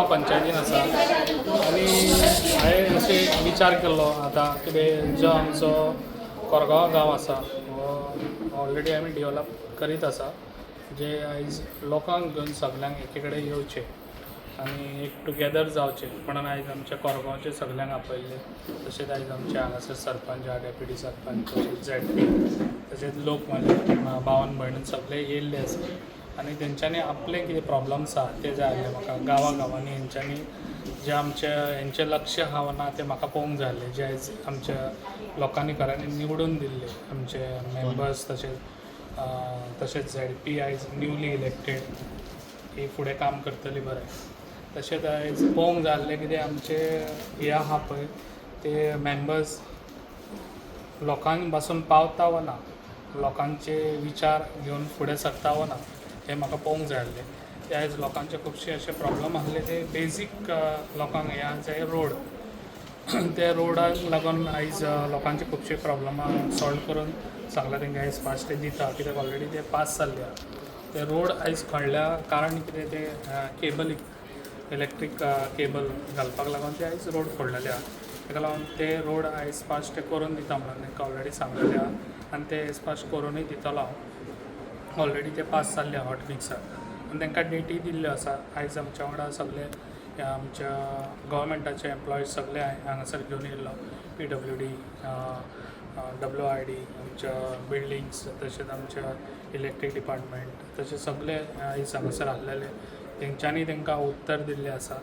कोरगांव पंचायतीन आसा आनी हांवें अशें विचार केल्लो आतां कितें जो आमचो कोरगांव गांव आसा हो ऑलरेडी आमी डेवलप करीत आसा, जे आयज लोकांक घेवन सगल्यांक एके कडेन येवचें आनी एक टुगेदर जावचें म्हणून आयज आमच्या कोरगांवचे सगल्यांक आपयल्लें. तशेंच आयज आमचे हांगासर सरपंच आहा, डेप्युटी सरपंच, तशेंच झेडपी, तशेंच लोक म्हाजे भावन भयण सगळे येयल्ले आसा आनी तेंच्यांनी आपले कितें प्रॉब्लम्स आहा ते जाय आसले म्हाका. गांवा गांवांनी हेंच्यांनी जे आमचे हेंचें लक्ष आहा वा ना तें म्हाका पळोवंक जाय आसलें. जे आयज आमच्या लोकांनी खऱ्यांनी निवडून दिल्ले आमचे मेंबर्स, तशेंच तशेंच झेडपी आयज न्यूली इलेक्टेड ही फुडें काम करतली बरें. तशेंच आयज पळोवंक जाय आसलें कितें आमचे हे आहा पळय ते मेंबर्स लोकांक पासून पावता वा ना, लोकांचे विचार घेवन फुडें सरता वा ना हें म्हाका पळोवंक जाय आसलें. ते आयज लोकांचे खुबशे अशे प्रॉब्लम आसले ते बेजीक लोकांक हें आहा जे रोड, ते रोडाक लागून आयज लोकांचे खुबशे प्रॉब्लमां सॉल्व करून सांगला तेंकां आयज फास्ट दिता, कित्याक ऑलरेडी ते पास जाल्ले आहा. ते रोड आयज खणल्या कारण कितें ते केबलीक इलेक्ट्रीक केबल घालपाक लागून ते आयज रोड फोडलेले आहा. ताका लागून ते रोड आयज फास्ट करून दिता म्हणून तांकां ऑलरेडी सांगलेलें आहा आनी ते फास्ट करुनूय दितलो हांव. ऑलरेडी ते पास जाल्ले आहा हॉट मिक्सार आनी तांकां डेटी दिल्ल्यो आसा. आयज आमच्या वांगडा सगळे आमच्या गव्हर्मेंटाचे एम्प्लॉईज सगळे हांगासर घेवन येयल्लो, पीडब्ल्यूडी, डब्ल्यूआयडी, आमच्या बिल्डींग्स, तशेंच आमच्या इलेक्ट्रीक डिपार्टमेंट, तशें सगळे आयज हांगासर आसलेले. तेंच्यांनी तांकां उत्तर दिल्लें आसा.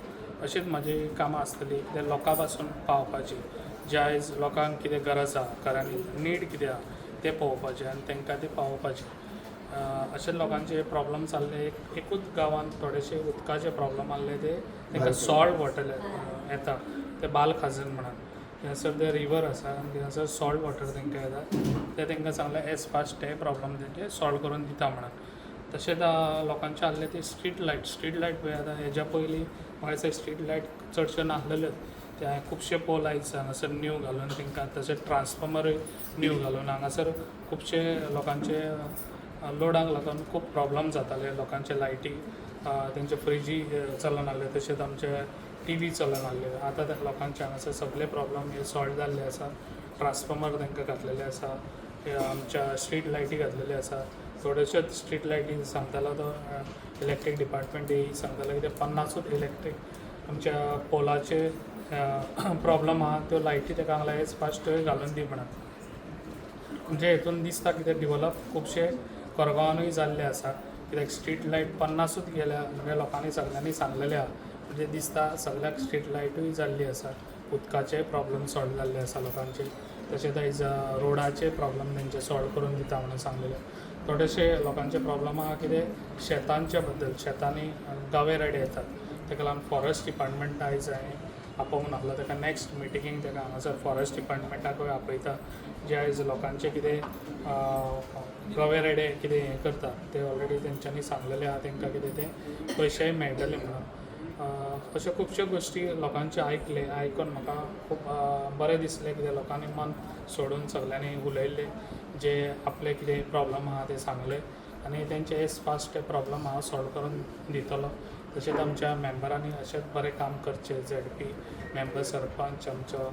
अशीच म्हाजी कामां आसतली ते लोकां पासून पावपाची, जे आयज लोकांक कितें गरज आहा, खऱ्यांनी नीड कितें आहा तें पळोवपाचें आनी तांकां तें पावोवपाचें. अशे लोकांचे प्रॉब्लम जाल्ले. एक एकूच गांवांत थोडेशे उदकाचे प्रॉब्लम आहले, ते तांकां सॉल्ट वॉटर येता ते बाल खाजन म्हणून थंयसर ते रिवर आसा आनी थंयसर सॉल्ट वॉटर तांकां येता. ते तांकां सांगलें एज फास्ट ते प्रॉब्लम तेंचे सॉल्व करून दिता म्हणून. तशेंच लोकांचे आहले ते स्ट्रीट लायट. स्ट्रीट लायट पळय आतां हेज्या पयलीं म्हाका दिसता स्ट्रीट लायट चडश्यो नासलेल्योच. ते हांवें खुबशे पोल आयज हांगासर न्यू घालून तांकां, तशेंच ट्रान्सफॉर्मरूय न्यू घालून हांगासर खुबशे लोकांचे लोडाक लागून खूब प्रॉब्लम जाताले. लोकांचे लायटी, तेंचे फ्रिजी चलनासले, तशेंच आमचे टिवी चलनासले. आतां ते लोकांचे हांगासर सगळे प्रॉब्लम हे सॉल्व जाल्ले आसा. ट्रान्सफॉर्मर तांकां घातलेले आसा, आमच्या स्ट्रीट लायटी घातलेले आसा. थोड्योश्योच स्ट्रीट लायटी सांगतालो तो इलेक्ट्रीक डिपार्टमेंट सांगतालो की ते 50ूच इलेक्ट्रीक आमच्या पोलाचे प्रॉब्लम आहा, त्यो लायटी ताका हांगा फास्ट घालून दी म्हणून. म्हणजे हेतून दिसता कितें डिवलप खुबशे कोरगांवानूय जाल्ले आसा, कित्याक स्ट्रीट लायट 50ूच गेल्या म्हणजे लोकांनी सगल्यांनी सांगलेलें आहा. म्हणजे दिसता सगल्याक स्ट्रीट लायटूय जाल्ली आसा, उदकाचे प्रॉब्लम सॉल्व जाल्ले आसा लोकांचे, तशेंच आयज रोडाचे प्रॉब्लम तेंचे सॉल्व करून दिता म्हणून सांगलेलें. थोडेशे लोकांचे प्रॉब्लम आहा कितें शेतांच्या बद्दल, शेतांनी गवे रेडे येतात, ताका लागून फॉरेस्ट डिपार्टमेंट आयज हांवें आपोवंक नासलो. ताका नॅक्स्ट मिटिंगेक ताका हांगासर फॉरेस्ट डिपार्टमेंटाकूय आपयता, जे आयज लोकांचे कितें गवे रेडे कितें हें करता ते ऑलरेडी तेंच्यांनी सांगलेलें आहा तांकां कितें तें पयशेय मेळटले म्हणून. अश्यो खुबश्यो गोश्टी लोकांच्यो आयकले, आयकून म्हाका खूब बरें दिसलें, कित्याक लोकांनी मन सोडून सगल्यांनी उलयल्लें, जे आपले कितें प्रॉब्लम आहा ते सांगले आनी तेंचे एज फास्ट ते प्रॉब्लम हांव सॉल्व करून दितलो. तशेंच आमच्या मेंबरांनी अशेंच बरें काम करचें, झेडपी मेंबर, सरपंच, आमचो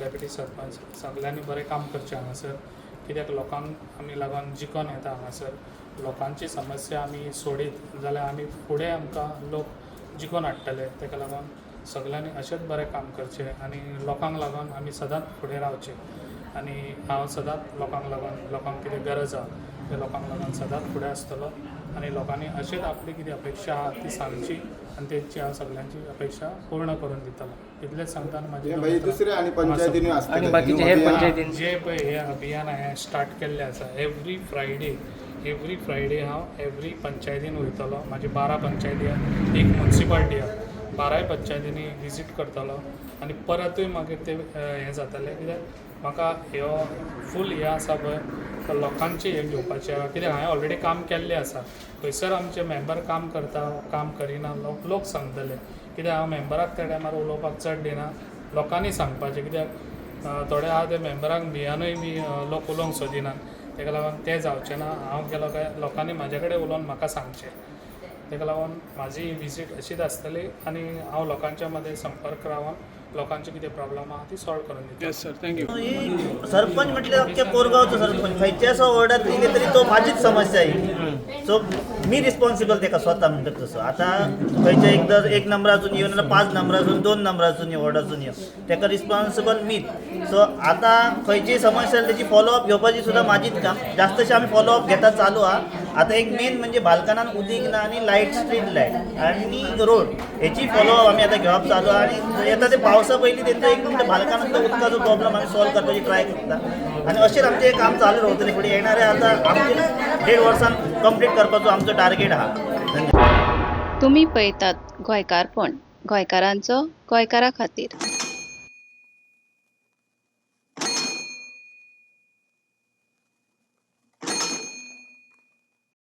डेप्युटी सरपंच, सगल्यांनी बरें काम करचें हांगासर, कित्याक लोकांक आमी लागून जिखोन येता हांगासर. लोकांची समस्या आमी सोडीत जाल्यार आमी फुडें आमकां लोक जिखोन हाडटले. ताका लागून सगल्यांनी अशेंच बरें काम करचें आनी लोकांक लागून आमी सदांच फुडें रावचें. आनी हांव सदांच लोकांक लागून, लोकांक कितें गरज आहा ते लोकांक लागून सदांच फुडें आसतलो आनी लोकांनी अशेंच आपली कितें अपेक्षा आहा ती सांगची आनी तेंची हांव सगल्यांची अपेक्षा पूर्ण करून दितलो, इतलेंच सांगता. आनी म्हाजी दुसरे आनी पंचायतींनी आसतले. आनी बाकीचे हेर पंचायतीन जे पळय हे अभियान हांवें स्टार्ट केल्लें आसा, एवरी फ्रायडे, एवरी फ्रायडे हांव एवरी पंचायतीन वयतलो. म्हाजी 12 पंचायती आहा, एक मुन्सिपाल्टी आहा, 12य पंचायतींनी विजीट करतलो आनी परतूय मागीर ते हें जातलें, कित्याक म्हाका ह्यो फूल हें आसा पळय तो लोकांचें हें घेवपाचें आहा. कित्याक हांवें ऑलरेडी काम केल्लें आसा. खंयसर आमचे मेंबर काम करता काम करिना लोक लोक सांगतले, कित्याक हांव मेंबराक त्या टायमार उलोवपाक चड दिना, लोकांनी सांगपाचें, कित्याक थोडे आहा ते मेंबरांक भियानूय बी लोक उलोवंक सोदिनात. ताका लागून तें जावचें ना. हांव गेलो काय लोकांनी म्हाजे कडेन उलोवन म्हाका सांगचें. ताका लागून म्हाजी विजीट अशीच आसतली आनी हांव लोकांच्या मदें संपर्क रावन लोकांचे कितें प्रॉब्लम आहा ती सॉल्व करून दितलो. Yes sir, thank you. Sarpanch म्हटल्यार अख्ख्या कोरगांवचो सरपंच, खंयच्याय असो वॉर्डात येयले तरी तो म्हाजीच समस्या ही. सो मी रिस्पॉन्सिबल तेका स्वता म्हणटा तसो. आतां खंयच्या एक दर एक नंबरासून येवन जाल्यार 5 नंबरासून 2 नंबरासून यो वॉर्डासून यो, तेका रिस्पॉन्सिबल मीच. सो आतां खंयची समस्या जाल्यार तेची फॉलोअप घेवपाची सुद्दां म्हाजीच काम. जास्तशें आमी फॉलोअप घेता चालू आहा. आतां एक मेन म्हणजे बाल्कनान उदीक ना आनी लायट, स्ट्रीट लायट आनी रोड हेची फॉलोअप आमी आतां घेवप चालू आहा. आनी येता ते पावसा पयलीं तेंचो एक म्हणजे बाल्कनांतलो उदकाचो प्रॉब्लम आमी सॉल्व करपाची ट्राय करता आनी अशेंच आमचें हें काम चालू रावतलें फुडें येणारे आतां आमचें 1.5 वर्सान कंप्लीट करपाचो आमचो टार्गेट आहा. धन्यवाद. तुमी पळयतात गोंयकारपण, गोंयकारांचो गोंयकारा खातीर.